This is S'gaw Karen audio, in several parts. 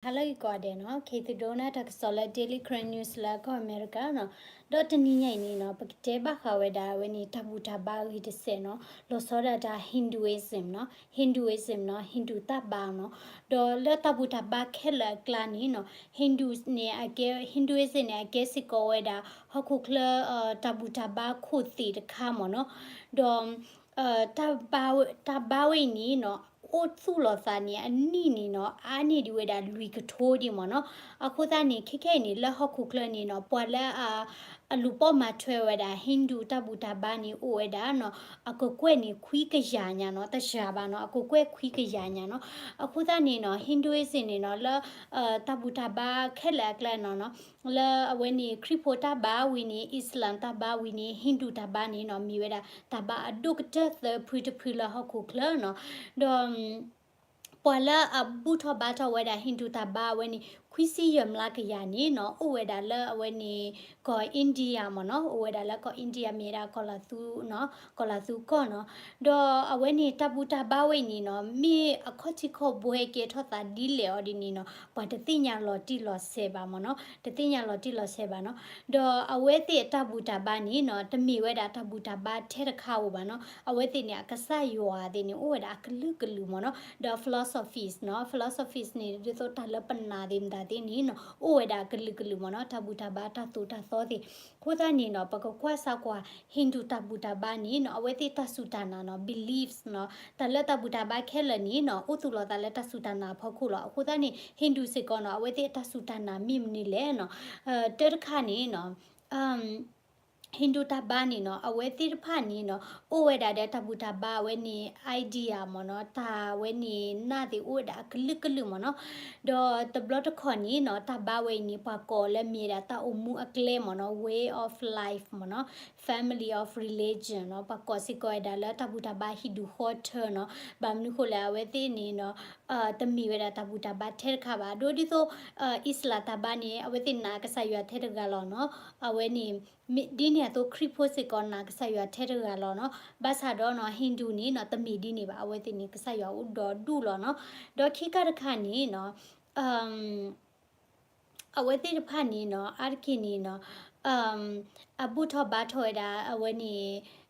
ဟါလၢဂ့ၤကိးဂၤဒဲးနီၤ, ခဲအံၤသုဒိကနၣ်တၢ်ကစီၣ်လၢ Daily Karen News လၢကီၢ်အမဲရကၤနီၤ, ဒီးတနံၤညါအံၤန့ၣ်နီၤ ပကတဲဘၣ်ဃးဝဲဒၣ်အဝဲန့ၣ် တၢ်ဘူၣ်တၢ်ဘါအဂ့ၢ်တစဲးနီၤ, လီၤဆီဒၣ်တၢ် Hinduism နီၤ, Hinduism နီၤ, Hindu တၢ်ဘါနီၤ, ဒီးလၢတၢ်ဘူၣ်တၢ်ဘါခဲလၢာ်အကျါန့ၣ်နီၤ Hindu န့ၣ်အကဲ Hinduism န့ၣ် အကဲစ့ၢ်ကီးဝဲဒၣ် ဟီၣ်ခိၣ်ချၢ တၢ်ဘူၣ်တၢ်ဘါခိၣ်သ့ၣ်တခါမ့ၢ်နီၤ, ဒီး တၢ်ဘါဝဲအံၤန့ၣ်နီၤ အိၣ်သူၣ်လီၤသးန့ၣ် အနံၣ်န့ၣ်နီၤ အါန့ၢ်ဒံးဝဲဒၣ်လွံၢ်ကထိဒံးမ့ၢ်နီၤ, အဃိသတးန့ၣ် ခဲခဲအံၤန့ၣ် လၢဟီၣ်ခိၣ်ချၢန့ၣ်နီၤ ပှၤလၢ အလူၤပိာ်မၤထွဲဝဲဒၣ် Hindu တၢ်ဘူၣ်တၢ်ဘါန့ၣ် အိၣ်ဝဲဒၣ်နီၤ အကကွဲၢ်န့ၣ် ခွံကယၤညါနီၤ, တယၤဘၣ်နီၤ, အကကွဲၢ်ခွံကယၤညါနီၤ, အဃိသတးန့ၣ်နီၤ Hinduism န့ၣ်နီၤ လၢ တၢ်ဘူၣ်တၢ်ဘါခဲလၢာ်အကျါနီၤ လၢအဝဲန့ၣ် ခရံာ်ဖိတၢ်ဘါဝံၤန့ၣ် Islam တၢ်ဘါဝံၤန့ၣ် Hindu တၢ်ဘါန့ၣ်နီၤ မ့ၢ်ဝဲဒၣ် တၢ်ဘါအဒိၣ်ကတၢၢ်သၢဖုတဖုလၢဟီၣ်ခိၣ်ချၢနီၤ, ဒီး ပှၤလၢအဘူၣ်ထီၣ်ဘါထီၣ်ဝဲဒၣ် Hindu တၢ်ဘါအဝဲန့ၣ် ခွံဆံယဲၢ်မျးကယၤန့ၣ်နီၤ အိၣ်ဝဲဒၣ်လၢအဝဲန့ၣ် ကီၢ် India မ့ၢ်နီၤ, အိၣ်ဝဲဒၣ်လၢကီၢ် India မ့ၢ်ဒၣ်ကီၢ်လၤသူနီၤ, ကီၢ်လၤသူကီၢ်နီၤ, ဒီးအဝဲန့ၣ် တၢ်ဘူၣ်တၢ်ဘါဝဲအံၤန့ၣ်နီၤ မ့ၢ်အခီၣ်ထံးခီၣ်ဘိဟဲကဲထီၣ်သးဒ်လဲၣ်အီၤဒ်န့ၣ်နီၤ ပှၤတသ့ၣ်ညါလီၤတံၢ်လီၤဆဲးဘၣ်မ့ၢ်နီၤ, တသ့ၣ်ညါလီၤတံၢ်လီၤဆဲးဘၣ်နီၤ, ဒီးအဝဲသ့ၣ်အတၢ်ဘူၣ်တၢ်ဘါန့ၣ်နီၤ တမ့ၢ်ဝဲဒၣ်တၢ်ဘူၣ်တၢ်ဘါထဲတခါဧိၤဘၣ်နီၤ, အဝဲသ့ၣ်န့ၣ် အကစၢ်ယွၤသ့ၣ်န့ၣ် အိၣ်ဝဲဒၣ်အကလုာ်ကလုာ်မ့ၢ်နီၤ, ဒီး philosophies နီၤ, philosophies န့ၣ် ဒ်သိးတၢ်လၢပနာ်သ့ၣ်မတၤသ့ၣ်န့ၣ်နီၤ အိၣ်ဝဲဒၣ်အကလုာ်ကလုာ်မ့ၢ်နီၤ, တၢ်ဘူၣ်တၢ်ဘါတၢ်သိၣ်တၢ်သီသ့ၣ်, အဃိသတးန့ၣ်နီၤ ပကကွၢ်စၢ်ကွၢ် Hindu တၢ်ဘူၣ်တၢ်ဘါန့ၣ်နီၤ အဝဲသ့ၣ်တၢ်စူၢ်တၢ်နာ်နီၤ beliefs နီၤ, တၢ်လၢတၢ်ဘူၣ်တၢ်ဘါခဲလၢာ်န့ၣ်နီၤ အိၣ်သူၣ်လီၤသးလၢတၢ်စူၢ်တၢ်နာ်အဖီခိၣ်လီၤ, အဃိသတးန့ၣ် Hindu စ့ၢ်ကီးနီၤ အဝဲသ့ၣ်အတၢ်စူၢ်တၢ်နာ်မ့ၢ်မနုၤလဲၣ်နီၤ, တၢ်တခါန့ၣ်နီၤ Hindu တၢ်ဘါန့ၣ်နီၤ အဝဲသ့ၣ်တဖၣ်န့ၣ်နီၤ အိၣ်ဝဲဒၣ်ဒီးတၢ်ဘူၣ်တၢ်ဘါအဝဲန့ၣ် idea မ့ၢ်နီၤ, တၢ်ဝဲန့ၣ်နာ်သ့ၣ်အိၣ်ဝဲဒၣ်အကလုာ်ကလုာ်မ့ၢ်နီၤ, ဒီးတဘျီတခီၣ်န့ၣ်နီၤ တၢ်ဘါဝဲအံၤန့ၣ် ပှၤကိးလၢမ့ၢ်ဒၣ်တၢ်အိၣ်မူအကျဲမ့ၢ်နီၤ, way of life မ့ၢ်နီၤ, family of religion နီၤ, ပှၤကိးစ့ၢ်ကီးဝဲဒၣ်လၢတၢ်ဘူၣ်တၢ်ဘါ Hindu ဃီထၢနီၤ, ဘၣ်မနုၤဃိလဲၣ် အဝဲသ့ၣ်န့ၣ်နီၤ တမ့ၢ်ဝဲဒၣ်တၢ်ဘူၣ်တၢ်ဘါထဲတခါဘၣ်, ဒီးဒ်သိး Islam တၢ်ဘါန့ၣ် အဝဲသ့ၣ်နာ်ကစၢ်ယွၤထဲတဂၤလီၤနီၤ, အဝဲန့ၣ် ဒ်န့ၣ်အသိးခရံာ်ဖိစ့ၢ်ကီးနာ်ကစၢ်ယွၤထဲတဂၤလီၤနီၤ, ဘၣ်ဆၣ်ဒီးနီၤ Hindu န့ၣ်နီၤ တမ့ၢ်ဒ်န့ၣ်ဘၣ်, အဝဲသ့ၣ်န့ၣ် ကစၢ်ယွၤအိၣ်ဒီဒူၣ်လီၤနီၤ, ဒီးခံခါတခါန့ၣ်နီၤ အဝဲသ့ၣ်တဖၣ်န့ၣ်နီၤ အါတက့ၢ်န့ၣ်နီၤ အဘူၣ်ထီၣ်ဘါထီၣ်ဝဲဒၣ် အဝဲန့ၣ်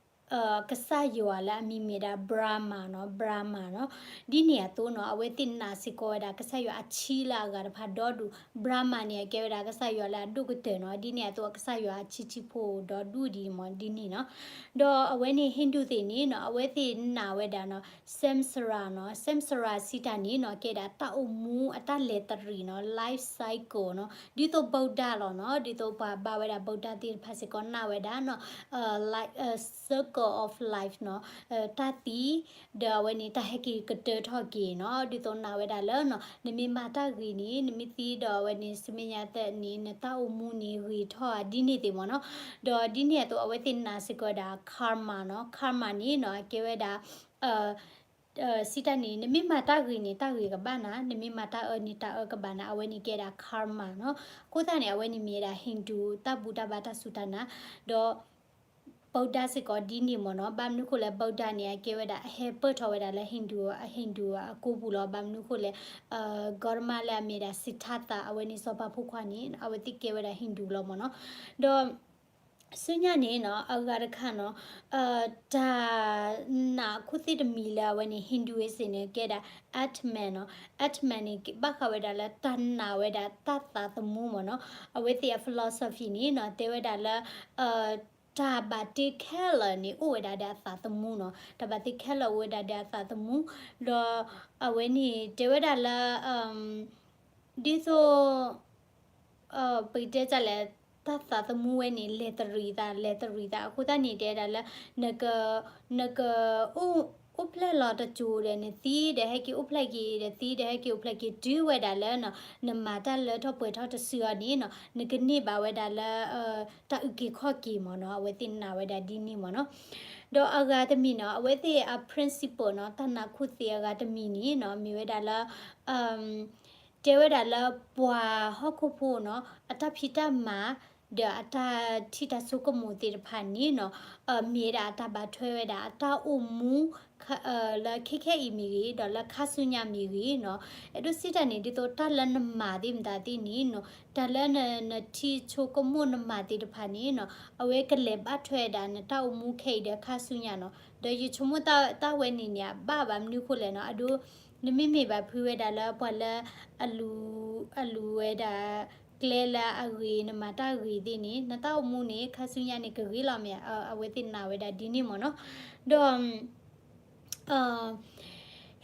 ကစၢ်ယွၤလၢအမံၤမ့ၢ်ဒၣ် Brahma နီၤ, Brahma နီၤ, ဒ်န့ၣ်အသိးနီၤ အဝဲသ့ၣ်နာ်စ့ၢ်ကီးဝဲဒၣ် ကစၢ်ယွၤအဆံးလၢအဂၤတဖၣ်ဒီဒူၣ်, Brahma န့ၣ် အကဲဝဲဒၣ်ကစၢ်ယွၤလၢအဒိၣ်ကတၢၢ်နီၤ, ဒ်န့ၣ်အသိး ကစၢ်ယွၤအဆံးဆံးဖိဒီဒူၣ်ဒ်မ့ၢ်ဒ်န့ၣ်နီၤ, ဒီးအဝဲန့ၣ် Hindu သ့ၣ်န့ၣ်နီၤ အဝဲသ့ၣ်နာ်ဝဲဒၣ်နီၤ Samsara နီၤ, Samsara စံးတၢ်န့ၣ်နီၤ ကဲဒၣ်တၢ်အိၣ်မူ အတၢ်လဲၤတရံးနီၤ, life cycle နီၤ, ဒ်သိး Buddha လီၤနီၤ, ဒ်သိးပှၤဘါဝဲဒၣ် Buddha သ့ၣ်တဖၣ်စ့ၢ်ကီးနာ်ဝဲဒၣ်နီၤ circle of life နီၤ, တၢ်သံ ဒီးအဝဲန့ၣ် တၢ်ဟဲက့ၤကတၢၢ်ထီၣ်က့ၤနီၤ, ဒ်သိးနာ်ဝဲဒၣ်လၢနီၤ နမ့ၢ်မၤတၢ်ဂ့ၤန့ၣ် နမ့ၢ်သံဒီးအဝဲန့ၣ် ဆူမဲာ်ညါသ့ၣ်န့ၣ် နတၢ်အိၣ်မူန့ၣ်ဂ့ၤထီၣ်ဧါ ဒ်န့ၣ်သ့ၣ်မ့ၢ်နီၤ, ဒီးဒ်န့ၣ်အသိး အဝဲသ့ၣ်နာ်စ့ၢ်ကီးဝဲဒၣ် karma နီၤ, karma န့ၣ်နီၤ အကဲဝဲဒၣ် စံးတၢ်န့ၣ် နမ့ၢ်မၤတၢ်ဂ့ၤန့ၣ် တၢ်ဂ့ၤကဘၣ်နၤ, နမ့ၢ်မၤတၢ်အၢန့ၣ် တၢ်အၢကဘၣ်နၤ, အဝဲန့ၣ်ကဲဒၣ် karma နီၤ, အဃိသတးန့ၣ် အဝဲန့ၣ်မ့ၢ်ဝဲဒၣ် Hindu တၢ်ဘူၣ်တၢ်ဘါတၢ်စူၢ်တၢ်နာ်, ဒီး Buddha စ့ၢ်ကီးဒ်န့ၣ်မ့ၢ်နီၤ, ဘၣ်မနုၤဃိလဲၣ် Buddha န့ၣ် အကဲဝဲဒၣ်အဟဲပၢၢ်ထီၣ်ဝဲဒၣ်လၢ Hindu, Hindu အကိပူၤလီၤ, ဘၣ်မနုၤဃိလဲၣ် Gautama လၢအမ့ၢ်ဒၣ် Siddhartha အဝဲန့ၣ်စီၤပၤဖိခွါန့ၣ် အဝဲသ့ၣ်ကဲဝဲဒၣ် Hindu လီၤမ့ၢ်နီၤ, ဒီး ဆူညါန့ၣ်နီၤ အဂၤတခါနီၤ တၢ်နာ်ခိၣ်သ့ၣ်တမံၤလၢအဝဲန့ၣ် Hinduism န့ၣ် ကဲဒၣ် Atman နီၤ, Atman န့ၣ် ဘၣ်ဃးဝဲဒၣ်လၢတၢ်နာ်ဝဲဒၣ်တၢ်သးသမူမ့ၢ်နီၤ, အဝဲသ့ၣ်အ philosophy န့ၣ်နီၤ တဲဝဲဒၣ်လၢ တၢ်ဘၣ်တ့ခဲလၢာ်န့ၣ် အိၣ်ဝဲဒၣ်ဒီးအသးသမူနီၤ, တၢ်ဘၣ်တ့ခဲလၢာ်အိၣ်ဝဲဒၣ်ဒီးအသးသမူ, ဒီးအဝဲန့ၣ်တဲဝဲဒၣ်လၢ ဒ်သိး ပကတဲတၢ်လဲၣ်, တၢ်သးသမူဝဲန့ၣ် လဲၤတရံးသး လဲၤတရံးသး အဃိသတးန့ၣ် တဲဒၣ်လၢ နက နက အိၣ်ဖျဲၣ်လီၤတစိၤဒီး နသံဒီး ဟဲက့ၤအိၣ်ဖျဲၣ်က့ၤဒီး သံဒီး ဟဲက့ၤအိၣ်ဖျဲၣ်က့ၤ တုၤဝဲဒၣ်လၢ နမၤတၢ်လၢထီၣ်ပှဲၤထီၣ်တစုအီၤန့ၣ်နီၤ နကန့ၢ်ဘၣ်ဝဲဒၣ်လၢ တၢ်အုၣ်က့ၤခီၣ်က့ၤမ့ၢ်နီၤ, အဝဲသ့ၣ်နာ်ဝဲဒၣ်ဒ်န့ၣ်မ့ၢ်နီၤ. ဒီးအဂၤတမံၤနီၤ အဝဲသ့ၣ်အ principle နီၤ တၢ်နာ်ခိၣ်သ့ၣ်အဂၤတမံၤန့ၣ်နီၤ မ့ၢ်ဝဲဒၣ်လၢ တဲဝဲဒၣ်လၢပှၤဟီၣ်ခိၣ်ဖိနီၤ အတၢ်ဖံးတၢ်မၤ ဒီးအတၢ်ထံၣ်တၢ်ဆိကမိၣ်သ့ၣ်တဖၣ်န့ၣ်နီၤ မ့ၢ်ဝဲဒၣ်အတၢ်ဘၣ်ထွဲဝဲဒၣ်အတၢ်အိၣ်မူ လၢခဲခဲအံၤမ့ၢ်ဂ့ၤ ဒီးလၢခါဆူညါမ့ၢ်ဂ့ၤနီၤ, အဲၣ်ဒိးစံးတၢ်န့ၣ် ဒ်သိးတၢ်လၢနမၤသ့ၣ်မတၤသ့ၣ်န့ၣ်နီၤ, တၢ်လၢနထံၣ်ဆိကမိၣ်နမၤသ့ၣ်တဖၣ်န့ၣ်နီၤ, အဝဲကလဲၤဘၣ်ထွဲဒၣ်နတၢ်အိၣ်မူခဲအံၤဒီးခါဆူညါနီၤ. ဒီးယဆိကမိၣ်တၢ်ဝဲန့ၣ်န့ၣ် အဘၣ်ဘၣ်မနုၤဃိလဲၣ်နီၤ, အဒိ နမ့မ့ၢ်ဘၣ်ဖုးဝဲဒၣ်လၢပှၤလၢ အလူၤ အလူၤဝဲဒၣ် ကျဲလၢအဂ့ၤ နမၤတၢ်ဂ့ၤသ့ၣ်န့ၣ် နတၢ်အိၣ်မူန့ၣ် ခါဆူညါန့ၣ် ကဂ့ၤလီၤမ့ၢ် အဝဲသ့ၣ်နာ်ဝဲဒၣ်ဒ်န့ၣ်မ့ၢ်နီၤ. ဒီး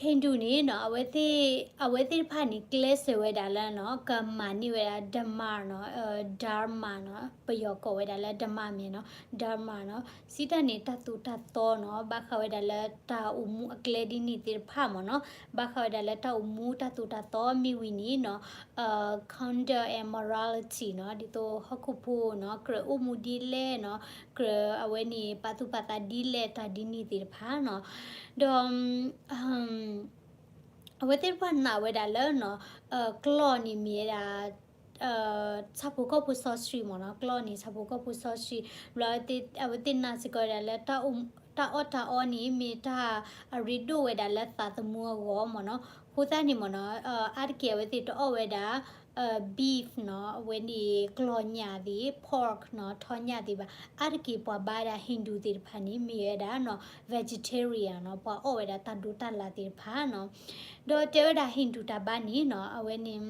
Hindu န့ၣ်နီၤ, အဝဲသ့ၣ်တဖၣ်န့ၣ် ကျဲးစၢးဝဲဒၣ်လၢနီၤ ကမၤန့ၢ်ဝဲဒၣ် Dharma နီၤ, Dharma နီၤ, ပယီၤကိးဝဲဒၣ်လၢ ဓမ္မ မ့ၢ်နီၤ, Dharma နီၤ, စံးတၢ်န့ၣ် တၢ်သိၣ်တၢ်သီနီၤ, ဘၣ်ဃးဝဲဒၣ်လၢတၢ်အိၣ်မူအကျဲဒ်န့ၣ်သ့ၣ်တဖၣ်မ့ၢ်နီၤ, ဘၣ်ဃးဝဲဒၣ်လၢတၢ်အိၣ်မူတၢ်သိၣ်တၢ်သီမ့ၢ်ဝံၤန့ၣ်နီၤ conduct and morality နီၤ, ဒ်သိးဟီၣ်ခိၣ်ဖိနီၤ ကြၢးအိၣ်မူဒ်လဲၣ်နီၤ, ကြၢးအဝဲန့ၣ် ပာ်သူၣ်ပာ်သးဒ်လဲၣ် တၢ်ဒ်န့ၣ်သ့ၣ်တဖၣ်နီၤ. ဒီး အဝဲသ့ၣ်တဖၣ်နာ်ဝဲဒၣ်လၢနီၤ, ကျီၢ်န့ၣ်မ့ၢ်ဝဲဒၣ် ဆၣ်ဖိကီၢ်ဖိစီဆှံမ့ၢ်နီၤ, ကျီၢ်န့ၣ် ဆၣ်ဖိကီၢ်ဖိစီဆှံ, ဘျီ အဝဲသ့ၣ်နာ်စ့ၢ်ကီးဝဲဒၣ်လၢ တၢ်အီၣ်တၢ်အီန့ၣ် မ့ၢ်တၢ်အရ့ဒိၣ်ဝဲဒၣ်လၢသးသမူအဂီၢ်မ့ၢ်နီၤ. အဃိသတးန့ၣ်မ့ၢ်နီၤ, အါတက့ၢ်အဝဲသ့ၣ်တအီၣ်ဝဲဒၣ် beef နီၤ, အဝဲန့ၣ်ကျီၢ်ညၣ်သ့ၣ်, pork နီၤ, ထီညၣ်သ့ၣ်ဘၣ်. အါတက့ၢ်ပှၤဘါဒၣ် Hindu သ့ၣ်တဖၣ်န့ၣ် မ့ၢ်ဝဲဒၣ်နီၤ vegetarian နီၤ, ပှၤအီၣ်ဝဲဒၣ်တၢ်ဒိတၢ်လၣ်သ့ၣ်တဖၣ်နီၤ. ဒီးတဲဝဲဒၣ် Hindu တၢ်ဘါန့ၣ်နီၤ, အဝဲန့ၣ်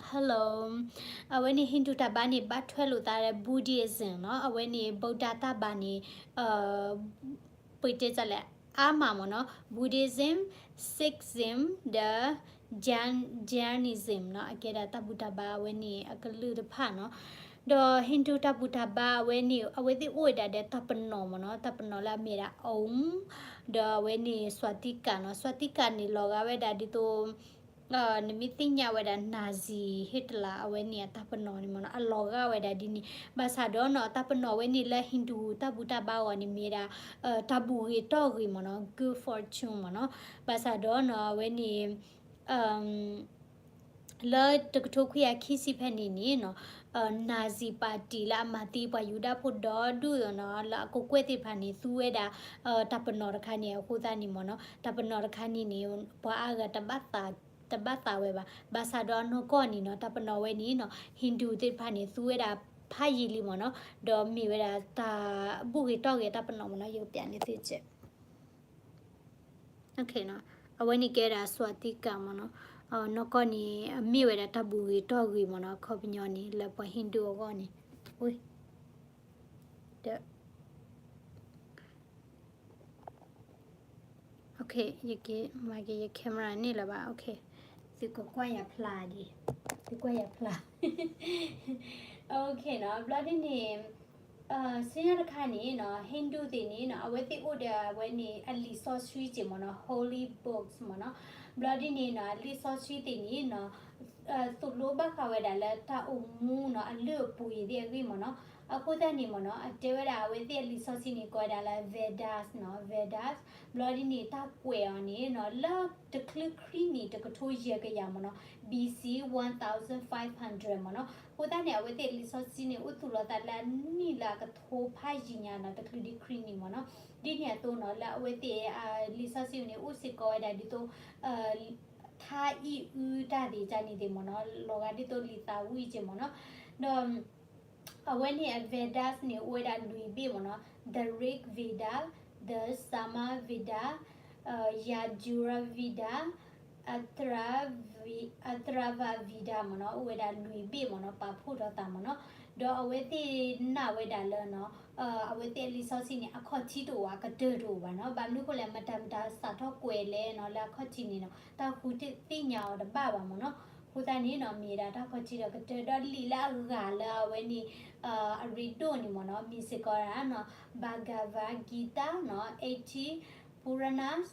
Hello, အဝဲန့ၣ် Hindu တၢ်ဘါန့ၣ် ဘၣ်ထွဲလိာ်သးဒီး Buddhism နီၤ, အဝဲန့ၣ် ဗုဒ္ဓ တၢ်ဘါန့ၣ် ပတဲလဲၣ် အါမးမ့ၢ်နီၤ, Buddhism, Sikhism ဒီး Jainism နီၤ, အကဲဒၣ်တၢ်ဘူၣ်တၢ်ဘါအဝဲန့ၣ်အကလုာ်တဖၣ်နီၤ. ဒီး Hindu တၢ်ဘူၣ်တၢ်ဘါအဝဲန့ၣ် အဝဲသ့ၣ်အိၣ်ဝဲဒၣ်ဒီးတၢ်ပနီၣ်မ့ၢ်နီၤ, တၢ်ပနီၣ်လၢအမ့ၢ်ဒၣ် Om, ဒီးအဝဲန့ၣ် Swastika နီၤ, Swastika န့ၣ် လီၤဂာ်ဝဲဒၣ်ဒ်သိး နမ့ၢ်သ့ၣ်ညါဝဲဒၣ် Nazi Hitler အဝဲန့ၣ်အတၢ်ပနီၣ်န့ၣ်မ့ၢ်နီၤ, အလီၤဂာ်ဝဲဒၣ်ဒ်န့ၣ်. ဘၣ်ဆၣ်ဒီးနီၤ တၢ်ပနီၣ်ဝဲန့ၣ်လၢ Hindu တၢ်ဘူၣ်တၢ်ဘါအဂီၢ်န့ၣ်မ့ၢ်ဒၣ် တၢ်ဘူၣ်ဂ့ၤတီၢ်ဂ့ၤမ့ၢ်နီၤ, good fortune မ့ၢ်နီၤ. ဘၣ်ဆၣ်ဒီးနီၤ အဝဲန့ၣ် လၢတကထိခွံကယၤခံဆံဖဲန့ၣ်န့ၣ်နီၤ, Nazi party လၢအမၤသံပှၤယူဒၤဖိဒီဒူၣ်နီၤ, လၢအကကွဲၢ်သ့ၣ်တဖၣ်န့ၣ် သူဝဲဒၣ် တၢ်ပနီၣ်တခါန့ၣ် အဃိသတးန့ၣ်မ့ၢ်နီၤ, တၢ်ပနီၣ်တခါန့ၣ်န့ၣ် ပှၤအါဂၤ တဘၣ်သးဝဲဘၣ်. ဘၣ်ဆၣ်ဒီးအနီၢ်ကီၢ်န့ၣ်နီၤ, တၢ်ပနီၣ်ဝဲန့ၣ်နီၤ Hindu သ့ၣ်တဖၣ်န့ၣ် သူဝဲဒၣ်ဖးယံာ်လံမ့ၢ်နီၤ, ဒီးမ့ၢ်ဝဲဒၣ်တၢ်ဘူၣ်ဂ့ၤတီၢ်ဂ့ၤတၢ်ပနီၣ်မ့ၢ်နီၤ, ယကပျးန့ၢ်သုကဲး အဝဲန့ၣ်ကဲဒၣ် Swastika မ့ၢ်နီၤ, နီၢ်ကီၢ်န့ၣ် အမ့ၢ်ဝဲဒၣ်တၢ်ဘူၣ်ဂ့ၤတီၢ်ဂ့ၤမ့ၢ်နီၤ, အခီပညီန့ၣ် လၢပှၤ Hindu အဂီၢ်န့ၣ်, ဒီး ယက့ၤမၤက့ၤယ camera န့ၣ်လၢၤဘၣ်, သုကကွၢ်ယၤဖျါဒံး, သုကွၢ်ယၤဖျါ OK နီၤ, ဘျီဒ်န့ၣ် ဆူညါတခါန့ၣ်နီၤ Hindu သ့ၣ်န့ၣ်နီၤ အဝဲသ့ၣ်အိၣ်ဒီးအဝဲန့ၣ် အလံာ်စီဆှံက့မ့ၢ်နီၤ, holy books မ့ၢ်နီၤ, ဘျီဒ်န့ၣ်နီၤ အလံာ်စီဆှံသ့ၣ်န့ၣ်နီၤ သိၣ်လိဘၣ်ဃးဝဲဒၣ်လၢတၢ်အိၣ်မူနီၤ အလုၢ်အပှ့ၤသ့ၣ်အဂ့ၢ်မ့ၢ်နီၤ, အဃိသတးန့ၣ်မ့ၢ်နီၤ အတဲဝဲဒၣ်အဝဲသ့ၣ်အလံာ်စီဆှံန့ၣ် ကိးဝဲဒၣ်လၢ Vedas နီၤ, Vedas, ဘျီဒ်န့ၣ် တၢ်ကွဲးအီၤန့ၣ်နီၤ လၢတချုးခရံာ်နံၣ်တကထိယဲၢ်ကယၤမ့ၢ်နီၤ, B C one thousand five hundred မ့ၢ်နီၤ, အဃိသတးန့ၣ် အဝဲသ့ၣ်အလံာ်စီဆှံန့ၣ် အိၣ်သူၣ်လီၤသးလၢအနံၣ်လၢအကထိဖးယံာ်ညါနီၤ တချုးဒံးခရံာ်နံၣ်မ့ၢ်နီၤ, ဒ်န့ၣ်အသိးနီၤ လၢအဝဲသ့ၣ်အလံာ်စီဆှံန့ၣ် အိၣ်စ့ၢ်ကီးဝဲဒၣ်ဒ်သိး ထါအံၣ်အုတၢ်သ့ၣ်တဖၣ်န့ၣ်သ့ၣ်မ့ၢ်နီၤ, လီၤဂာ်ဒ်သိးလံာ်သးဝံၣ်က့မ့ၢ်နီၤ, ဒီး အဝဲန့ၣ်အ Vedas န့ၣ် အိၣ်ဝဲဒၣ်လွံၢ်ဘ့ၣ်မ့ၢ်နီၤ, the Rig Veda, the Sama Veda, Yajur Veda, Atharva Veda မ့ၢ်နီၤ, အိၣ်ဝဲဒၣ်လွံၢ်ဘ့ၣ်မ့ၢ်နီၤ, ပာ်ဖှိၣ်ထီၣ်သးမ့ၢ်နီၤ, ဒီးအဝဲသ့ၣ်နာ်ဝဲဒၣ်လၢနီၤ အဝဲသ့ၣ်အလံာ်စီဆှံန့ၣ် အခီၣ်ထံးတအိၣ်ဘၣ် ကတၢၢ်တအိၣ်ဘၣ်နီၤ, ဘၣ်မနုၤဃိလဲၣ် မတၤမတၤစးထီၣ်ကွဲးလဲၣ်နီၤ လၢအခီၣ်ထံးန့ၣ်နီၤ တၢ်ဃုသ့ၣ်ညါအီၤတဘၣ်ဘၣ်မ့ၢ်နီၤ, အဃိသတးန့ၣ်နီၤ မ့ၢ်ဒၣ်တၢ်ခီၣ်ထံးဒီးကတၢၢ် ဒီးလံာ်လၢအဂၤလၢအဝဲန့ၣ် အရ့ဒိၣ်န့ၣ်မ့ၢ်နီၤ မ့ၢ်စ့ၢ်ကီးဒၣ်နီၤ Bhagavad Gita နီၤ eighteen Puranas,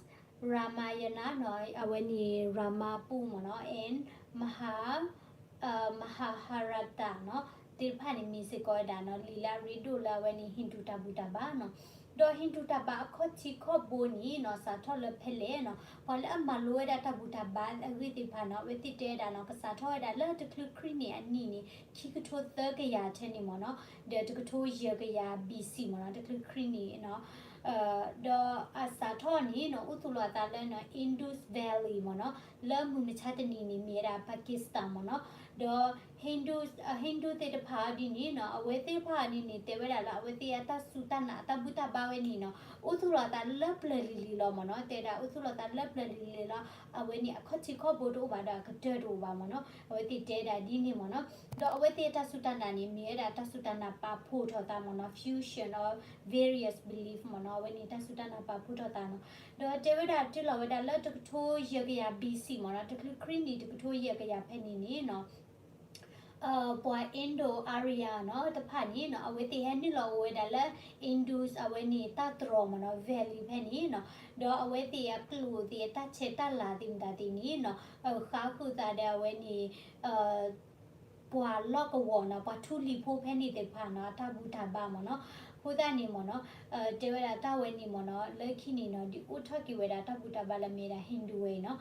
Ramayana နီၤ အဝဲန့ၣ် ရၤမါပူမ့ၢ်နီၤ and Maha Mahabharata နီၤ သ့ၣ်တဖၣ်န့ၣ် မ့ၢ်စ့ၢ်ကီးဝဲဒၣ်နီၤ လံာ်လၢအရ့ဒိၣ်လၢအဝဲန့ၣ် Hindu တၢ်ဘူၣ်တၢ်ဘါနီၤ, ဒီး Hindu တၢ်ဘါအခီၣ်ထံးခီၣ်ဘိန့ၣ်နီၤ စးထီၣ်လၢဖဲလဲၣ်နီၤ ပှၤလၢအမၤလိဝဲဒၣ်တၢ်ဘူၣ်တၢ်ဘါအဂ့ၢ်သ့ၣ်တဖၣ်နီၤ အဝဲသ့ၣ်တဲဝဲဒၣ်နီၤ ကစးထီၣ်ဝဲဒၣ်လၢတချုးခရံာ်နံၣ်အနံၣ်န့ၣ် ခံကထိသၢကယၤထဲန့ၣ်မ့ၢ်နီၤ, ဒီးတကထိယဲၢ်ကယၤ B C မ့ၢ်နီၤ တချုးခရံာ်နံၣ်နီၤ ဒီးအစးထီၣ်န့ၣ်နီၤ အိၣ်သူၣ်လီၤအသးလၢနီၤ Indus Valley မ့ၢ်နီၤ, လၢမုၢ်မဆါတနံၤန့ၣ် မ့ၢ်ဝဲဒၣ် Pakistan မ့ၢ်နီၤ, ဒီး Hindus Hindu သ့ၣ်တဖၣ်အီၤဒ်န့ၣ်နီၤ အဝဲသ့ၣ်တဖၣ်န့ၣ်န့ၣ် တဲဝဲဒၣ်လၢအဝဲသ့ၣ်အတၢ်စူၢ်တၢ်နာ်အတၢ်ဘူၣ်တၢ်ဘါဝဲန့ၣ်နီၤ အိၣ်သူၣ်လီၤအသးလၢပျၢၤလံၤလံၤလီၤမ့ၢ်နီၤ, တဲဒၣ်အိၣ်သူၣ်လီၤအသးလၢပျၢၤလံၤလံၤလီၤ, အဝဲန့ၣ်အခီၣ်ထံးခီၣ်ဘိတအိၣ်ဘၣ်ဒီးအကတၢၢ်တအိၣ်ဘၣ်မ့ၢ်နီၤ, အဝဲသ့ၣ်တဲဒၣ်ဒ်န့ၣ်မ့ၢ်နီၤ, ဒီးအဝဲသ့ၣ်အတၢ်စူၢ်တၢ်နာ်န့ၣ် မ့ၢ်ဝဲဒၣ်တၢ်စူၢ်တၢ်နာ်ပာ်ဖှိၣ်ထီၣ်သးမ့ၢ်နီၤ fusion of various belief မ့ၢ်နီၤ, အဝဲန့ၣ်တၢ်စူၢ်တၢ်နာ်ပာ်ဖှိၣ်ထီၣ်သးနီၤ, ဒီးတဲဝဲဒၣ်တုၤလီၤဝဲဒၣ်လၢတကထိယဲၢ်ကယၤ B C မ့ၢ်နီၤ, တချုးခရံာ်နံၣ်တကထိယဲၢ်ကယၤဖဲန့ၣ်န့ၣ်နီၤ ပှၤ Indo-Aryan နီၤ တဖၣ်န့ၣ်နီၤ အဝဲသ့ၣ်ဟဲနုာ်လီၤအိၣ်ဝဲဒၣ်လၢ Indus အဝဲန့ၣ်တၢ်တြီၤမ့ၢ်နီၤ valley ဖဲန့ၣ်နီၤ, ဒီးအဝဲသ့ၣ်အကျိာ်သ့ၣ်အတၢ်ဆဲးတၢ်လၤသ့ၣ်မတၤသ့ၣ်န့ၣ်နီၤ ဃါဃုာ်သးဒီးအဝဲန့ၣ် ပှၤလီၢ်ကဝီၤနီၤ ပှၤထူလံၤဖိဖဲန့ၣ်သ့ၣ်တဖၣ်နီၤ အတၢ်ဘူၣ်တၢ်ဘါမ့ၢ်နီၤ, အဃိသတးန့ၣ်မ့ၢ်နီၤ တဲဝဲဒၣ်တၢ်ဝဲန့ၣ်မ့ၢ်နီၤ လၢခံန့ၣ်နီၤ ဒုးအိၣ်ထီၣ်က့ၤဝဲဒၣ်တၢ်ဘူၣ်တၢ်ဘါလၢအမ့ၢ်ဒၣ် Hindu ဝဲအံၤန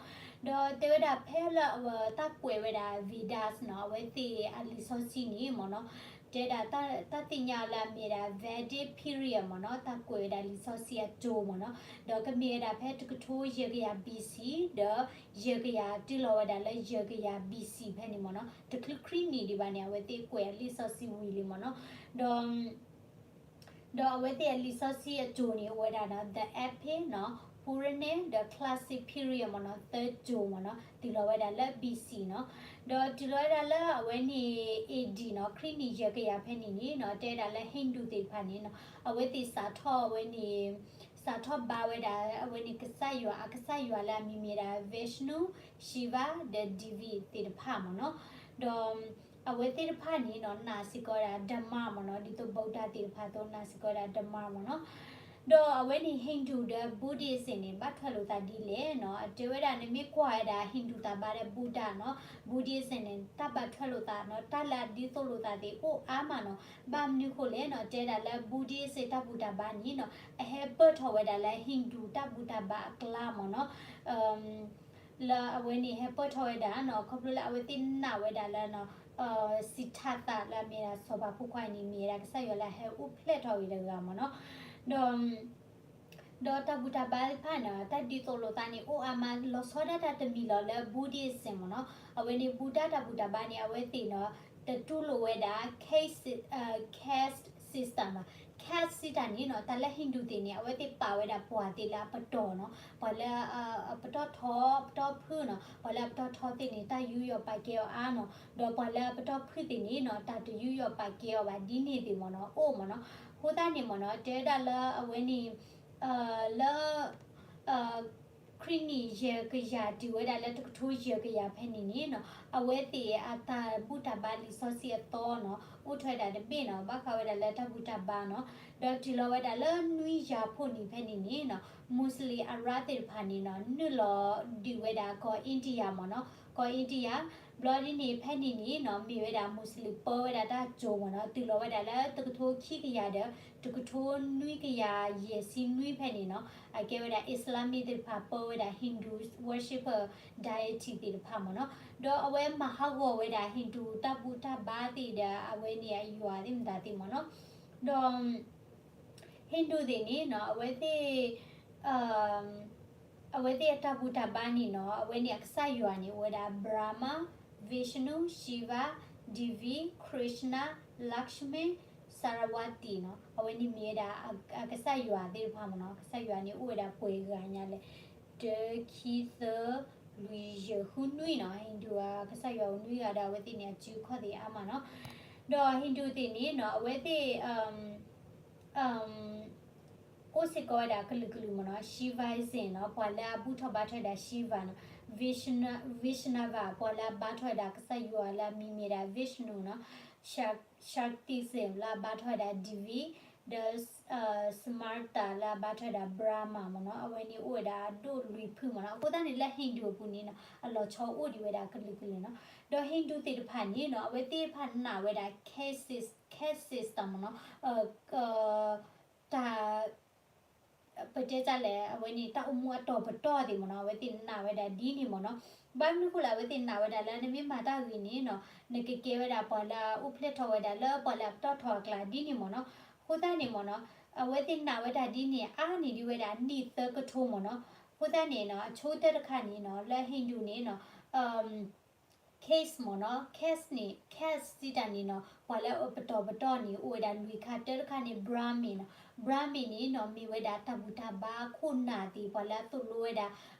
ီၤ, ဒီးတဲဝဲဒၣ်ဖဲလၢအဝဲတၢ်ကွဲးဝဲဒၣ် Vedas နီၤ အဝဲသ့ၣ်အလံာ်စီဆှံန့ၣ်မ့ၢ်နီၤ, တဲဒၣ်တၢ်သ့ၣ်ညါလၢအမ့ၢ်ဒၣ် Vedic period မ့ၢ်နီၤ, တၢ်ကွဲးဝဲဒၣ်လံာ်စီဆှံအစိၤမ့ၢ်နီၤ, ဒီးကမ့ၢ်ဝဲဒၣ်ဖဲတကထိယဲၢ်ကယၤ B C ဒီးယဲၢ်ကယၤတုၤလီၤဝဲဒၣ်လၢယဲၢ်ကယၤ B C ဖဲန့ၣ်မ့ၢ်နီၤ, တချုးခရံာ်နံၣ်ဒံးဘၣ်န့ၣ် အဝဲသ့ၣ်ကွဲးအလံာ်စီဆှံဝံၤလံမ့ၢ်နီၤ, ဒီး ဒီးအဝဲသ့ၣ်အလံာ်စီဆှံအစိၤန့ၣ် အိၣ်ဝဲဒၣ်နီၤ the epic နီၤ, Puranic ဒီး classic period မ့ၢ်နီၤ, သၢစိၤမ့ၢ်နီၤ, တုၤလီၤဝဲဒၣ်လၢ B C နီၤ, ဒီးတုၤလီၤဝဲဒၣ်လၢအဝဲန့ၣ် A D နီၤ, ခရံာ်နံၣ်ယဲၢ်ကယၤဖဲန့ၣ်န့ၣ်နီၤ, တဲဝဲဒၣ်လၢ Hindu သ့ၣ်တဖၣ်န့ၣ်နီၤ, အဝဲသ့ၣ်စးထီၣ်အဝဲန့ၣ် စးထီၣ်ဘါဝဲဒၣ် အဝဲန့ၣ်ကစၢ်ယွၤ အကစၢ်ယွၤလၢအမံၤမ့ၢ်ဒၣ် Vishnu, Shiva ဒီး Devi သ့ၣ်တဖၣ်မ့ၢ်နီၤ, ဒီး အဝဲသ့ၣ်တဖၣ်န့ၣ်နီၤ နာ်စ့ၢ်ကီးဝဲဒၣ် ဓမ္မ မ့ၢ်နီၤ, ဒ်သိး ဗုဒ္ဓ သ့ၣ်တဖၣ်အသိး နာ်စ့ၢ်ကီးဝဲဒၣ် ဓမ္မ မ့ၢ်နီၤ, ဒီးအဝဲန့ၣ် Hindu ဒီး Buddhism န့ၣ် ဘၣ်ထွဲလိာ်သးဒ်လဲၣ်နီၤ, အတဲဝဲဒၣ် နမ့ၢ်ကွၢ်ဝဲဒၣ် Hindu တၢ်ဘါဒီး Buddha နီၤ, Buddhism န့ၣ် တၢ်ဘၣ်ထွဲလိာ်သးနီၤ, တၢ်လၢအဒ်သိးလိာ်သးသ့ၣ်အိၣ်အါမးနီၤ, ဘၣ်မနုၤဃိလဲၣ်နီၤ, တဲဒၣ်လၢ Buddhism တၢ်ဘူၣ်တၢ်ဘါန့ၣ်နီၤ, အဟဲပၢၢ်ထီၣ်ဝဲဒၣ်လၢ Hindu တၢ်ဘူၣ်တၢ်ဘါအကျါမ့ၢ်နီၤ လၢအဝဲန့ၣ်ဟဲပၢၢ်ထီၣ်ဝဲဒၣ်နီၤ, ခီဖျိလၢအဝဲသ့ၣ်နာ်ဝဲဒၣ်လၢ Siddhartha လၢအမ့ၢ်ဒၣ်စီၤပၤဖိခွါအံၤန့ၣ် မ့ၢ်ဝဲဒၣ်ကစၢ်ယွၤလၢအဟဲအိၣ်ဖျဲၣ်ထီၣ်ဝဲတဂၤမ့ၢ်နီၤ, ဒီး ဒီးတၢ်ဘူၣ်တၢ်ဘါတဖၣ်န့ၣ် တၢ်ဒ်သိးလိာ်သးန့ၣ် အိၣ်အါမး လီၤဆီဒၣ်တၢ်တမံၤလီၤလၢ Buddhism မ့ၢ်နီၤ, အဝဲန့ၣ် Buddha တၢ်ဘူၣ်တၢ်ဘါန့ၣ် အဝဲသ့ၣ်နီၤ တတူၢ်လိာ်ဝဲဒၣ် caste, caste system ဘၣ်, caste system န့ၣ်နီၤ တၢ်လၢ Hindu သ့ၣ်န့ၣ် အဝဲသ့ၣ်ပာ်ဝဲဒၣ်ပှၤသ့ၣ်လၢအပတီၢ်နီၤ, ပှၤလၢ အပတီၢ်ထီ ပတီၢ်ဖုၣ်နီၤ, ပှၤလၢအပတီၢ်ထီသ့ၣ်န့ၣ် တၢ်ယူးယီၣ်ပာ်ကဲအီၤအါနီၤ, ဒီးပှၤလၢအပတီၢ်ဖုၣ်သ့ၣ်န့ၣ်နီၤ တၢ်တယူးယီၣ်ပာ်ကဲအီၤဘၣ်ဒ်န့ၣ်သ့ၣ်မ့ၢ်နီၤ အိၣ်မ့ၢ်နီၤ, အဃိသတးန့ၣ်မ့ၢ်နီၤ တဲဝဲဒၣ်လၢအဝဲန့ၣ် လၢ ခရံာ်နံၣ်ယဲၢ်ကယၤတုၤဝဲဒၣ်လၢတကထိယဲၢ်ကယၤဖဲန့ၣ်န့ၣ်နီၤ, အဝဲသ့ၣ်အတၢ်ဘူၣ်တၢ်ဘါလံာ်စီဆှံအသီနီၤ အိၣ်ထီၣ်ဝဲဒၣ်တဘ့ၣ်နီၤ ဘၣ်ဃးဝဲဒၣ်လၢတၢ်ဘူၣ်တၢ်ဘါနီၤ, ဒီးတုၤလီၤဝဲဒၣ်လၢနွံကယၤဖှိၣ်နံၣ်ဖဲန့ၣ်န့ၣ်နီၤ Muslim Arab သ့ၣ်တဖၣ်န့ၣ်နီၤ နုာ်လီၤဒုးဝဲဒၣ်ကီၢ် India မ့ၢ်နီၤ, ကီၢ် India ဘျီဒ်န့ၣ် ဖဲန့ၣ်န့ၣ်နီၤ မ့ၢ်ဝဲဒၣ် Muslim ပၢဝဲဒၣ်တၢ်ကၠိမ့ၢ်နီၤ, တုၤလီၤဝဲဒၣ်လၢတကထိခံကယၤဒီး တကထိနွံကယၤယဲၢ်ဆံနွံဖဲန့ၣ်နီၤ အကဲဝဲဒၣ် Islamic သ့ၣ်တဖၣ်ပၢဝဲဒၣ် Hindu worship deity သ့ၣ်တဖၣ်မ့ၢ်နီၤ, ဒီးအဝဲမၤဟးဂီၤဝဲဒၣ် Hindu တၢ်ဘူၣ်တၢ်ဘါသ့ၣ်ဒီး အဝဲန့ၣ်အယွၤသ့ၣ်မတၤသ့ၣ်မ့ၢ်နီၤ, ဒီး Hindu သ့ၣ်န့ၣ်နီၤ အဝဲသ့ၣ် အဝဲသ့ၣ်အတၢ်ဘူၣ်တၢ်ဘါန့ၣ်နီၤ အဝဲန့ၣ်အကစၢ်ယွၤန့ၣ် အိၣ်ဝဲဒၣ် Brahma, Vishnu, Shiva, Devi, Krishna, Lakshmi, Saraswati နီၤ, အဝဲန့ၣ်မ့ၢ်ဝဲဒၣ် အကစၢ်ယွၤသ့ၣ်တဖၣ်မ့ၢ်နီၤ, အကစၢ်ယွၤန့ၣ် အိၣ်ဝဲဒၣ်ပှဲၤဂၤညါလဲၣ်, တၢ ခံ သၢ လွံၢ် ယဲၢ် ဃု နွံနီၤ, Hindu အကစၢ်ယွၤအိၣ်နွံဂၤဒီး အဝဲသ့ၣ်န့ၣ် အစုအခီၣ်သ့ၣ်အါမးနီၤ, ဒီး Hindu သ့ၣ်န့ၣ်နီၤ အဝဲသ့ၣ် အိၣ်စ့ၢ်ကီးဝဲဒၣ်ကလုာ်ကလုာ်မ့ၢ်နီၤ, Shaivism နီၤ, ပှၤလၢအဘူၣ်ထီၣ်ဘါထီၣ်ဝဲဒၣ် Shiva နီၤ, Vaishna- Vaishnava ပှၤလၢအဘါထီၣ်ဝဲဒၣ်ကစၢ်ယွၤလၢအမံၤမ့ၢ်ဒၣ် Vishnu နီၤ, Shak- Shaktism လၢအဘါထီၣ်ဝဲဒၣ် Devi ဒီး Samatha လၢအဘါထီၣ်ဝဲဒၣ် Brahma မ့ၢ်နီၤ, အဝဲန့ၣ်အိၣ်ဝဲဒၣ်အဒိၣ်လွံၢ်ဖုမ့ၢ်နီၤ. အဃိသတးန့ၣ်လၢ Hindu အပူၤန့ၣ်နီၤ အလီၤဆီအိၣ်ဒံးဝဲဒၣ်ကလုာ်ကလုာ်နီၤ. ဒီး Hindu သ့ၣ်တဖၣ်န့ၣ်နီၤ အဝဲသ့ၣ်တဖၣ်နာ်ဝဲဒၣ် caste sys- caste system မ့ၢ်နီၤ, တၢ် ပတဲတၢ်လဲၣ် အဝဲန့ၣ် တၢ်အိၣ်မူအတီၤပတီၢ်သ့ၣ်မ့ၢ်နီၤ, အဝဲသ့ၣ်နာ်ဝဲဒၣ်ဒ်န့ၣ်မ့ၢ်နီၤ. ဘၣ်မနုၤအဃိလဲၣ် အဝဲသ့ၣ်နာ်ဝဲဒၣ်လၢနမ့ၢ်မၤတၢ်ဂ့ၤန့ၣ်နီၤ နကကဲဝဲဒၣ်ပှၤလၢအအိၣ်ဖျဲၣ်ထီၣ်ဝဲဒၣ်လၢပှၤလၢအပတီၢ်ထီအကျါဒ်န့ၣ်မ့ၢ်နီၤ. အဃိသတးန့ၣ်မ့ၢ်နီၤ အဝဲသ့ၣ်နာ်ဝဲဒၣ်ဒ်န့ၣ် အါန့ၢ်ဒံးဝဲဒၣ်နံၣ်သၢကထိမ့ၢ်နီၤ. အဃိသတးန့ၣ်နီၤ အဆိကတၢၢ်တခါန့ၣ်နီၤ လၢ Hindu န့ၣ်နီၤ Caste မ့ၢ်နီၤ, Caste န့ၣ် Caste စံးတၢ်န့ၣ်နီၤ ပှၤလၢအပတီၢ်ပတီၢ်န့ၣ် အိၣ်ဝဲဒၣ်လွံၢ်ခါ, တၢတခါန့ၣ် Brahmin နီၤ, Brahmin န့ၣ်နီၤ မ့ၢ်ဝဲဒၣ်တၢ်ဘူၣ်တၢ်ဘါခိၣ်နၢ်သ့ၣ် ပှၤလၢအသိၣ်လိဝဲဒၣ်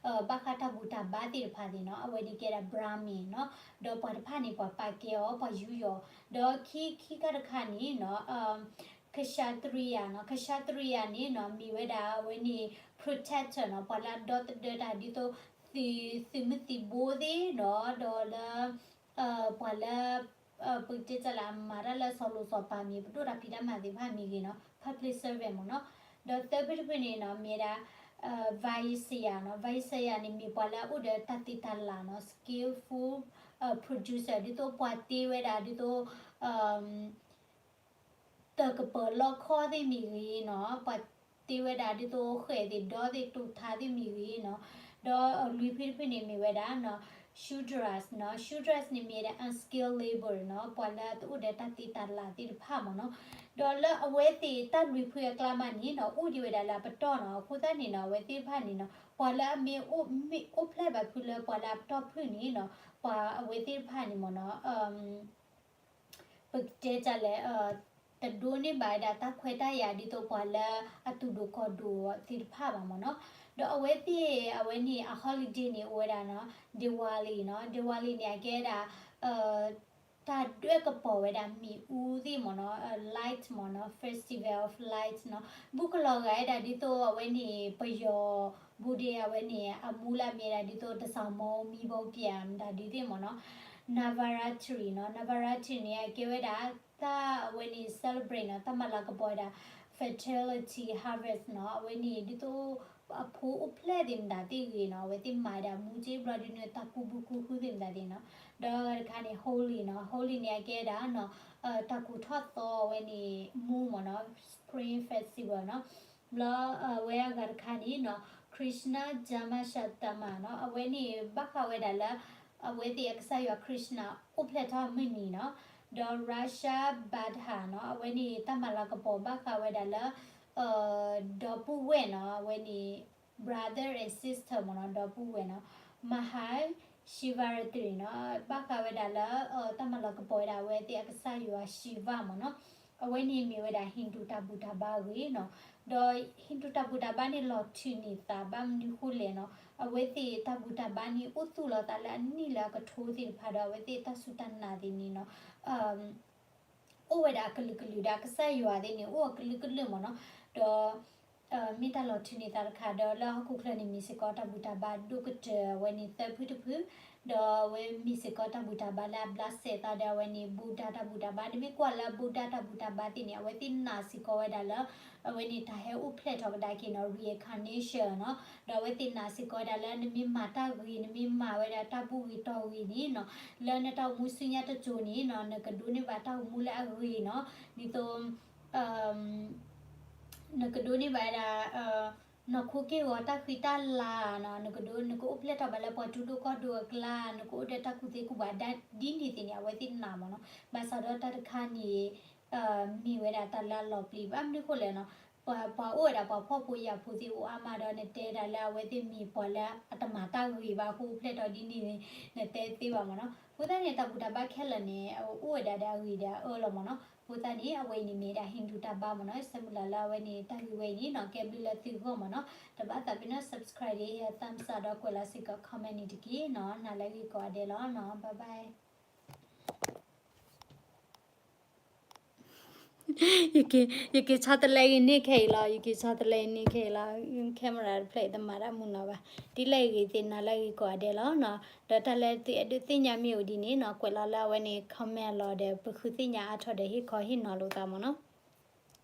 ဘၣ်ဃးတၢ်ဘူၣ်တၢ်ဘါသ့ၣ်တဖၣ်သ့ၣ်နီၤ အဝဲန့ၣ်ကဲဒၣ် Brahmin နီၤ, ဒီးပှၤတဖၣ်န့ၣ် ပှၤပာ်ကဲအီၤ ပှၤယူးယီၣ်, ဒီးခံ ခံခါတခါန့ၣ်နီၤ Kshatriya နီၤ, Kshatriya န့ၣ်နီၤ မ့ၢ်ဝဲဒၣ်အဝဲန့ၣ် protector နီၤ, ပှၤလၢအဒီသဒၢတၢ်ဒ်သိး သုး သုးမုၢ်သံၣ်ဘိသ့ၣ်နီၤ, ဒီးလၢ ပှၤလၢ ပကတဲတၢ်လၢအမၤတၢ်လၢစီၤလိၤစီၤပၤမ့ၢ် ပဒိၣ်တၢ်ဖံးတၢ်မၤသ့ၣ်တဖၣ်မ့ၢ်ဂ့ၤနီၤ public servant မ့ၢ်နီၤ, ဒီးသၢဖုတဖုန့ၣ်နီၤ မ့ၢ်ဝဲဒၣ် Vaishya နီၤ, Vaishya န့ၣ်မ့ၢ်ပှၤလၢအအိၣ်ဒီးတၢ်သ့တၢ်လၢ်နီၤ, skillful producer ဒ်သိးပှၤတ့ဝဲဒၣ်ဒ်သိး တၢ်ကပၢၤလီခီသ့ၣ်မ့ၢ်ဂ့ၤနီၤ, ပှၤတ့ဝဲဒၣ်ဒ်သိးဃဲၣ်သ့ၣ်ဒီသ့ၣ်တိာ်ထးသ့ၣ်မ့ၢ်ဂ့ၤနီၤ, ဒီးလွံၢ်ဖုတဖုန့ၣ်မ့ၢ်ဝဲဒၣ်နီၤ Shudras နီၤ, Shudras န့ၣ်မ့ၢ်ဝဲဒၣ် unskilled labor နီၤ, ပှၤလၢတအိၣ်ဒီးတၢ်သ့တၢ်လၢ်သ့ၣ်တဖၣ်မ့ၢ်နီၤ, ဒီးလၢအဝဲသ့ၣ်တၢ်လွံၢ်ဖုအကျါမးန့ၣ်နီၤ အိၣ်ဒံးဝဲဒၣ်လၢအပတီၢ်နီၤ, အဃိသတးန့ၣ်နီၤ အဝဲသ့ၣ်တဖၣ်န့ၣ်နီၤ ပှၤလၢအမ့ၢ်အိၣ်ဖျဲၣ်ဘၣ်ဖုလၢပှၤလၢအပတီၢ်ဖုန့ၣ်နီၤ ပှၤအဝဲသ့ၣ်တဖၣ်န့ၣ်မ့ၢ်နီၤ ပကတဲတၢ်လဲၣ် တဒိးန့ၢ်ဘၣ်ဝဲဒၣ်တၢ်ခွဲးတၢ်ယာ်ဒ်သိးပှၤလၢအသူၣ်ဒိၣ်ကီၢ်ဒိၣ်သ့ၣ်တဖၣ်ဘၣ်မ့ၢ်နီၤ, ဒီးအဝဲသ့ၣ် အဝဲန့ၣ် အ holiday န့ၣ် အိၣ်ဝဲဒၣ်နီၤ Diwali နီၤ, Diwali န့ၣ် အကဲဝဲဒၣ် တၢ်ဒွဲၣ်ကပီၤဝဲဒၣ်မ့ၣ်အူသ့ၣ်မ့ၢ်နီၤ, light မ့ၢ်နီၤ, Festival of Light နီၤ, ဘူးကလီၤဂာ်ဝဲဒၣ်ဒ်သိးအဝဲန့ၣ် ပယီၤ ဘူးဒဲး အဝဲန့ၣ် အမူလၢအမ့ၢ်ဒၣ်ဒ်သိး တၢ်စၢ်မီမံဘီပၠး မတၤဒုးသ့ၣ်မ့ၢ်နီၤ, Navaratri နီၤ, Navaratri န့ၣ် အကဲဝဲဒၣ် တၢ်အဝဲန့ၣ် celebrate နီၤ, တၢ်မၤလၤကပီၤဝဲဒၣ် fertility harvest နီၤ, အဝဲန့ၣ်ဒ်သိး အဖိအိၣ်ဖျဲၣ်သ့ၣ်မတၤသ့ၣ်ဂ့ၤနီၤ, အဝဲသ့ၣ်မၤဒၣ်မူက့ဘျီဒုးန့ၣ် တၢ်ကူၣ်ဘုကူၣ်ဟုသ့ၣ်မတၤသ့ၣ်နီၤ, ဒီးတခါန့ၣ် Holi နီၤ, Holi န့ၣ် အကဲဒၣ်နီၤ တၢ်ကူၣ်ထီၣ်သီအဝဲန့ၣ် မူမ့ၢ်နီၤ, Spring Festival နီၤ, ဘျီအဝဲအဂၤတခါန့ၣ်နီၤ Krishna Janmashtami နီၤ, အဝဲန့ၣ်ဘၣ်ဃးဝဲဒၣ်လၢ အဝဲသ့ၣ်အကစၢ်ယွၤ Krishna အိၣ်ဖျဲၣ်ထီၣ်မုၢ်နံၤနီၤ, ဒီး Raksha Bandhan နီၤ, အဝဲန့ၣ်တၢ်မၤလၤကပီၤဘၣ်ဃးဝဲဒၣ်လၢ ဒီပုၢ်ဝဲၢ်နီၤ, အဝဲန့ၣ် brother and sister မ့ၢ်နီၤ, ဒီပုၢ်ဝဲၢ်နီၤ, Mahashivratri နီၤ, ဘၣ်ဃးဝဲဒၣ်လၢ တၢ်မၤလၤကပီၤဝဲဒၣ်အဝဲသ့ၣ်အကစၢ်ယွၤ Shiva မ့ၢ်နီၤ, အဝဲန့ၣ်မ့ၢ်ဝဲဒၣ် Hindu တၢ်ဘူၣ်တၢ်ဘါအဂ့ၢ်နီၤ, ဒီး Hindu တၢ်ဘူၣ်တၢ်ဘါန့ၣ်လီၤထုးန့ၢ်သးဘၣ်မနုၤဃိလဲၣ်နီၤ, အဝဲသ့ၣ်တၢ်ဘူၣ်တၢ်ဘါန့ၣ် အိၣ်သူၣ်လီၤသးလၢအနံၣ်လၢအကထိသ့ၣ်တဖၣ်ဒီး အဝဲသ့ၣ်တၢ်စူၢ်တၢ်နာ်သ့ၣ်န့ၣ်နီၤ အိၣ်ဝဲဒၣ်အကလုာ်ကလုာ်ဒီး ကစၢ်ယွၤသ့ၣ်န့ၣ် အိၣ်အကလုာ်ကလုာ်မ့ၢ်နီၤ, ဒီး မ့ၢ်တၢ်လီၤထုးန့ၢ်သးတခါဒီး လၢဟီၣ်ခိၣ်ချၢန့ၣ် မ့ၢ်စ့ၢ်ကီးတၢ်ဘူၣ်တၢ်ဘါဒိၣ်ကတၢၢ်အဝဲန့ၣ်သၢဖုတဖု, ဒီးအဝဲမ့ၢ်စ့ၢ်ကီးတၢ်ဘျးစဲးသးဒီးအဝဲန့ၣ် Buddha တၢ်ဘူၣ်တၢ်ဘါ, နမ့ၢ်ကွၢ်လၢ Buddha တၢ်ဘူၣ်တၢ်ဘါသ့ၣ်န့ၣ် အဝဲသ့ၣ်နာ်စ့ၢ်ကီးဝဲဒၣ်လၢ အဝဲန့ၣ်တၢ်ဟဲအိၣ်ဖျဲၣ်ထီၣ်ကဒါက့ၤနီၤ reincarnation နီၤ, ဒီးအဝဲသ့ၣ်နာ်စ့ၢ်ကီးဝဲဒၣ်လၢ နမ့ၢ်မၤတၢ်ဂ့ၤ နမ့ၢ်မၤဝဲဒၣ်တၢ်ဘူၣ်ဂ့ၤတီၤဂ့ၤန့ၣ်နီၤ, လၢနတၢ်အိၣ်မူဆူညါတစိၤန့ၣ်နီၤ နကဒိးန့ၢ်ဘၣ်တၢ်အိၣ်မူလၢအဂ့ၤနီၤ, ဒ်သိး နကဒိးန့ၢ်ဘၣ်ဝဲဒၣ် နီၢ်ခိက့ၢ်ဂီၤတၢ်ဃံတၢ်လၤနီၤ, နကဒိး နကအိၣ်ဖျဲၣ်ထီၣ်ဘၣ်လၢပှၤထူဒိၣ်ကီၢ်ဒိၣ်အကျါ, နကအိၣ်ဒီးတၢ်ကူၣ်သ့ကူၣ်ဘၣ်ဒ်န့ၣ်သ့ၣ်န့ၣ် အဝဲသ့ၣ်နာ်မ့ၢ်နီၤ, ဘၣ်ဆၣ်ဒီးတၢ်တခါန့ၣ် မ့ၢ်ဝဲဒၣ်တၢ်လၢအလီၤပျံၤ ဘၣ်မနုၤဃိလဲၣ်နီၤ, ပှၤ ပှၤအိၣ်ဝဲဒၣ်ပှၤဖှီၣ်ဖိယာ်ဖိသ့ၣ်အိၣ်အါမးဒီး နတဲဒၣ်လၢအဝဲသ့ၣ်မ့ၢ်ပှၤလၢအတမၤတၢ်ဂ့ၤဘၣ်အဃိ အိၣ်ဖျဲၣ်ထီၣ်ဒ်န့ၣ်န့ၣ် နတဲသ့ဘၣ်မ့ၢ်နီၤ, အဃိသတးန့ၣ် တၢ်ဘူၣ်တၢ်ဘါခဲလၢာ်န့ၣ် အအိၣ်ဝဲဒၣ်ဒီးအဂ့ၤဒီးအအၢလီၤမ့ၢ်နီၤ, အဃိသတးန့ၣ် အဝဲအံၤန့ၣ်မ့ၢ်ဒၣ် Hindu တၢ်ဘါမ့ၢ်နီၤ, ဆၢမုၢ်လၢ်လၢအဝဲန့ၣ် တၢ်ဂ့ၢ်ဝဲအံၤန့ၣ်နီၤ ကဲဘျုးလၢသုဂီၢ်မ့ၢ်နီၤ, တဘၣ်သးပ့ၤနီၣ် subscribe ဒီး thumbs up ဒီးကွဲးလီၤစ့ၢ်ကီး comment န့ၣ်တက့ၢ်နီၤ, နၤလၢဂ့ၤကိးဂၤဒဲးလီၤနီၤ, bye bye. ယက့ၤဆီတလဲဂ့ၤန့ၢ်ခဲအံၤလီၤ, ယက့ၤဆီတလဲဂ့ၤန့ၢ်ခဲအံၤလီၤ, camera တဖျၢၣ်အံၤတမၤတၢ်မုာ်နီၤဘၣ်, ဒ်လဲၣ်ဂ့ၤသ့ၣ်နၤလၢဂ့ၤကိးဂၤဒဲးလီၤနီၤ, ဒီးတၢ်လၢသုအဲၣ်ဒိးသ့ၣ်ညါမ့ၢ်အိၣ်ဒ်န့ၣ်နီၤ ကွဲးလီၤလၢအဝဲန့ၣ် comment လီၤဒီး ပဃုသ့ၣ်ညါအါထီၣ်ဒီးဟ့ၣ်ခီဟ့ၣ်နီၤလိာ်သးမ့ၢ်နီၤ.